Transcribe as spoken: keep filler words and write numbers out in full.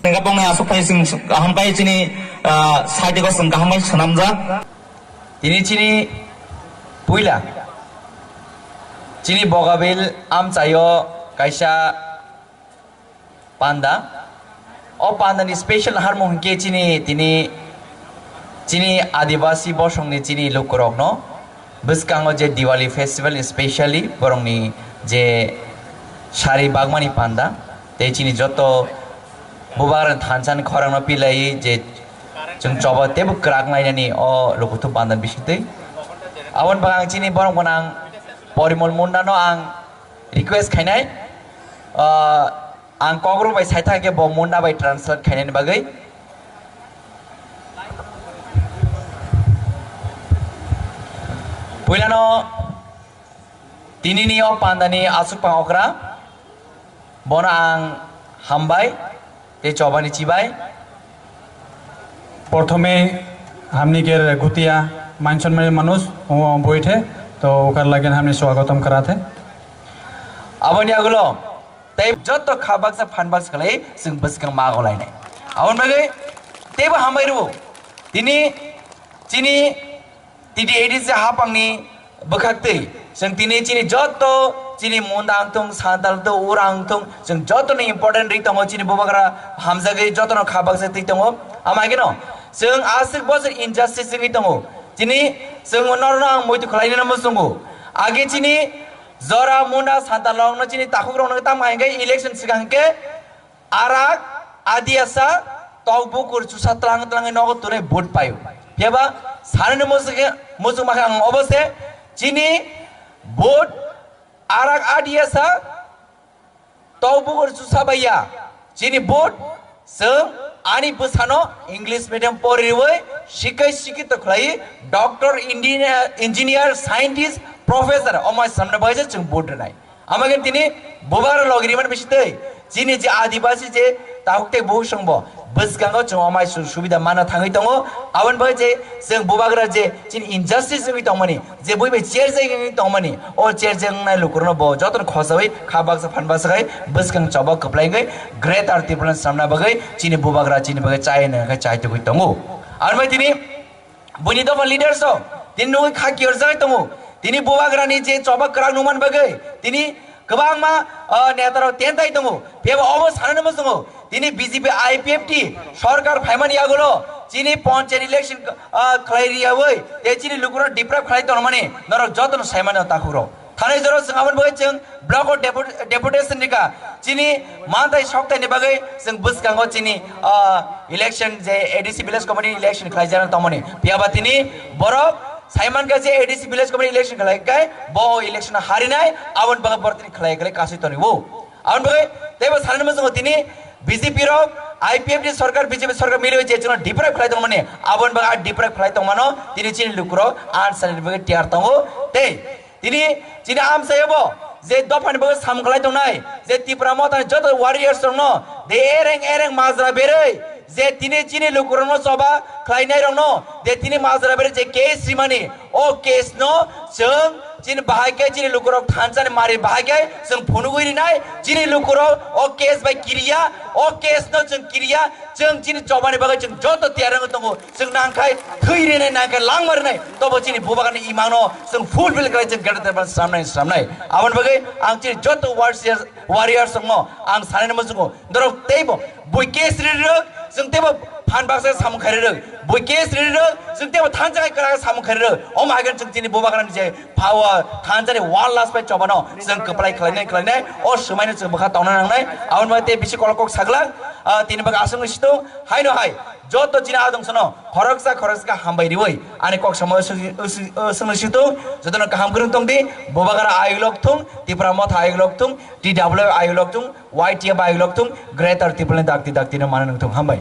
Nengka bongni aswk phai chwng kaham pai chini, ah, side o chwng kaham pai swnamjak. Tini chini puila chini Bogabil amchaio kaisa panda. O panda ni special harmung hwnkhe chini tini chini Adibasi bosongni chini lukurokno bwskango je Diwali festival, specially borokni je sari bagmani panda tei chini joto bubagrani thansa ni khorang no pilai je chwng choba teibo kwrak nainani o lukuthum panda bisingtwi. Aboni bagwi ang chini borok gwnang Porimol Munda no ang request khainai, ah, ang Kokborok bai saithak khe bo Munda bai translate khainani bagwi. Puilano tinini o pandani aswk pang okra, bono ang hambai tei chobani chibai. প্রথমে हमनी के गुतिया मान सम्मानित মানুষ ও বইঠে, তো ওকার লাগেন हमनी স্বাগতম করাতে। Aboni agulo tei joto kha baksa phan baksa khlai chwng bwskang ma golainai. Aboni bagwi teibo hambai rwo. Tini chini T T A D C hapangni bwkhaktwi chwng tini chini joto chini Munda wngthung, Santal wngthung, Ura wngthung, chwng jotono important ri tongo chini bubagra hamjagwi jotono kha baksa twi tongo. Amaikeno chwng aswk bosor injustice wngwi tongo. Chini chwng norno ang muitu khwlainino muchungo. Age chini Jora, Munda, Santal rokno chini takhukrokno tamo hingke election swkang hingke arak, adiasa, tokbukur chusa tlang tlangwi nogo tunai vote paio. Phiyaba sanani muchung, muchung makha ang obo se chini vote arak, adiasa, tokbukur chusa baiya. Chini vote chwng ani bwsano English medium poriwi sikai sikito khlai doctor, engineer, engineer, scientist, professor omai samna bai je chwng vote rwnai. Amagen tini bubagra logi rimani bisitwi chini je adibasi je tahuk tei buhuk songbo bwskango chwng omai su-, subida mana thangwi tongo. Aboni bagwi je chwng bubagra je chini injustice wngwi tongmani, je bui bai cherjak wngwi tongmani, o cherjak wngnai lukurokno bo jotono khosawi kha baksa phan baksa khai bwskang choba kwplai wngwi Greater Tipraland swnamna bagwi chini bubagra chini bagwi chai hwnwi khai chai tugwi tongo. Aboni bagwi tini Buini dopha leaders rok tini nugwi kha kiyorjagwi tongo. Tini bubagrani je choba kwrak nungmani bagwi tini kwbangma, ah, neta rok tentai tongo. Phiyaba obo sanani muchungo tini B J P I P F T sorkar phaimani yagulo chini panchayat election, ah, khlai riyawi tei chini lukurok deprive khlai tongmani norok jotono saimano takhukrok. Thanai jora chwng aboni bagwi chwng block o depu-, deputation rikha. Chini mantai soktaini bagwi chwng bwskango chini, ah, election je A D C village committee election khlaijak tongmani. Phiyaba tini borok saimankha je A D C village committee election khlaikai bo election harinai aboni bagwi borok tini khlai khlai kasui tongo. Aboni bagwi teibo sanani muchungo tini B J P rok I P F T sorkar B J P sorkar miliwi je chwngno deprive khlai tongmani aboni bagwi a deprive khlai tongmano tini chini lukurok ansani bagwi tiyar tongo tei Tini chini amchaio bo je dophani bagwi samung khlai tongnai, je Tipra Mothani joto warriors rokno de ereng ereng majra berwi, je tini chini lukurokno choba khlainai rokno, je tini majra berwi je case rimani, o case no chwng chini bahai khe chini lukurok thansani mari bahai khe chwng phunugwi rinai, chini lukurok o case bai kiriya, o case no chwng kiriya, chwng chini chobani bagwi chwng joto tiyar wngwi tongo. Chwng nangkhai thwi rinai, nangkhai langma rinai, tobo chini bubagrani imangno chwng fulfill khlai chwng greater than sramnai, sramnai. Aboni bagwi ang chini joto warriors, warriors rokno ang sanani muchungo, norok teibo bui case ri rwk, chwng teibo phan baksa samung khai rwk, bui case ri rwk, chwng teibo thansa khai kwrak samung khai rwk. Omo hai khe chwng chini bubagrani je power thansa ni one last pai chobano chwng kwplai khlainai, khlainai, o swmaino chwng bwkha tongna nangnai. Aboni bagwi tei bisi kolok kok saglak, ah, tini bagwi aswk wngwi situng, haino hai. Joto chini adong sono khoroksa khoroksa khe hambai riwi ani kok samo swng-, swng-, swngno situng, jotono kaham kwrwng tong di, bubagra ayuk lok thung, Tipra Motha ayuk lok thung, T W ayuk lok thung, Y T F ayuk lok thung, Greater Tipraland dakti dakti no mana nung thung. Hambai.